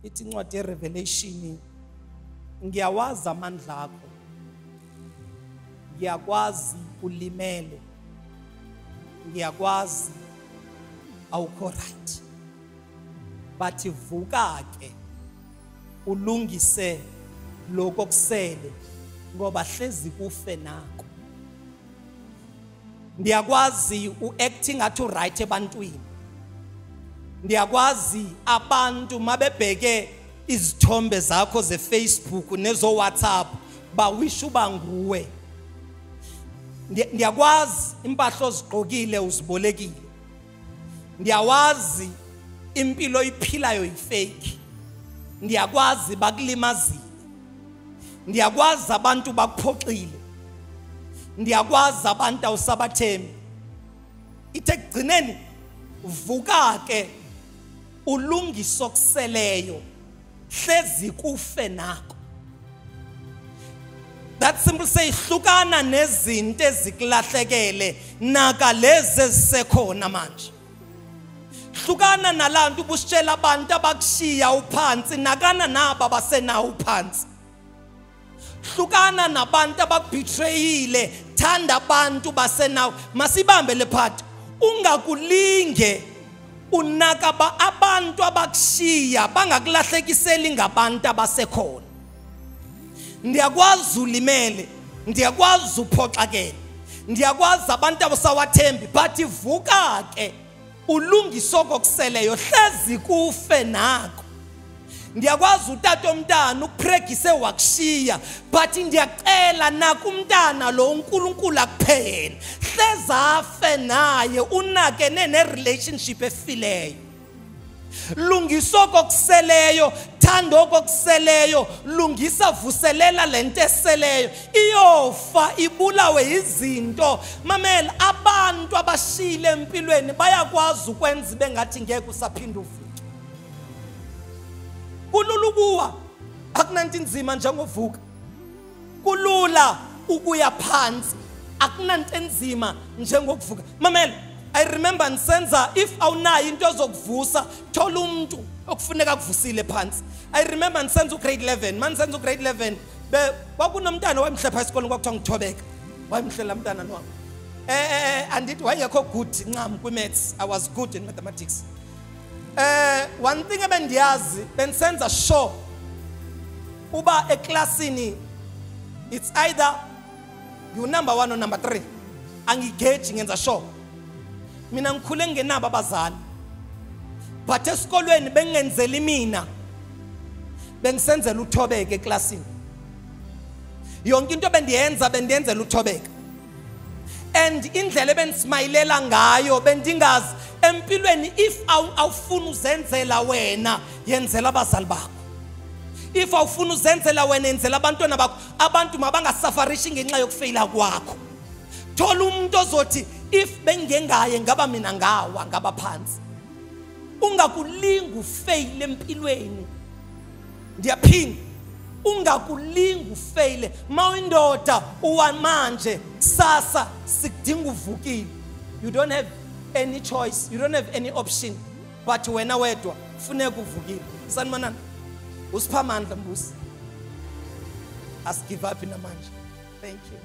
Ithi incwadi yeRevelation, ngiyawazi amandla akho, ngiyakwazi ulimele, ngiyakwazi awukho right, but vuka ke ulungise lokho kusele, ngoba hlezi kufe nako. Ndiyakwazi uacting athi right ebantwini, ndiyakwazi abantu mabebheke izithombe zakho zeFacebook nezo WhatsApp bawisha uba nguwe. Ndiyakwazi impahla ozigqokile uzibolekile, ndiyawazi impilo oyiphilayo yifake, ndiyakwazi bakulimazile, ndiyakwazi abantu bakuphoxile, ndiyakwazi abantu awusabathembi. Ithe ekugcineni vuka ke ulungise okuseleyo, hlezi kufe nako. That simple say, hlukana nezinto ezikulahlekele, naka lezi ezisekhona manje. Hlukana nalantu ubusitshela abantu abakushiya uphansi, nakana naba basenawo uphansi. Hlukana nabantu abakubetrayile, thanda abantu basenawo. Masibambe le part. Ungakulinge unaka abantu abakushiya bangakulahlekiseli ngabantu abasekhona. Ndiyakwazi ulimele, ndiyakwazi uphoxakele, ndiyakwazi abantu abasawathembi, but vuka ke ulungise okuseleyo, hlezi kufe nako. Ndiyakwazi utata omntana ukupregise wakushiya, but ndiyacela naku umntana lo uNkulunkulu akuphela, hlezi afe naye, unakene ne-relationship efileyo. Lungisa okuseleyo, thanda okuseleyo, lungisa, vuselela lento eseleyo, iyofa ibulawe izinto. Mamela, abantu abashile empilweni bayakwazi ukwenza bengathi ngeke usaphinda uvuke. Kulula ukuwa, akunanto inzima njengovuka. Kulula ukuya phansi, akunanto enzima njengokuvuka. Mamela, I remember ngisenza, if awunayo into ozokuvusa, thola umuntu okufuneka akuvusile phansi. I remember ngisenza ugrade 11, manisenza ugrade 11, kwakunomntana wayemhlepha esikoleni kwakuthiwa nguThobeka. Wayemhlela mntana lo. Andithi wayekho good ncam kwi-maths. I was good in mathematics. One thing ebendiyazi, bendisenza sure uba eklasini it's either you number 1 or number 3. Angigeji, ngenza sure. Mina ngikhule ngingenabo abazali, but esikolweni bengenzeli mina, bengisenzela uThobeka eklasini. Yonke into bendiyenza bendiyenzela uThobeka, and indlela ebendismayilela ngayo bendingazi empilweni. If awufuni uzenzela wena, yenzela abazali bakho. If awufuni uzenzela wena, yenzela abantwana bakho. Abantu mabangasafarishi ngenxa yokufeyila kwakho. Thola umuntu ozothi if bengengaye ngaba mina ngawa ngaba phansi. Ungakulinga ufeyile empilweni. Ndiyaphinda, ungakulinga ufeyile. Mawindoda uwamanje kusasa sikudinga uvukile. You don't have any choice, you don't have any option, but wena wedwa funeka uvukile. Sanibonani, usipha amandla mbusi, asigive up namanje. Thank you.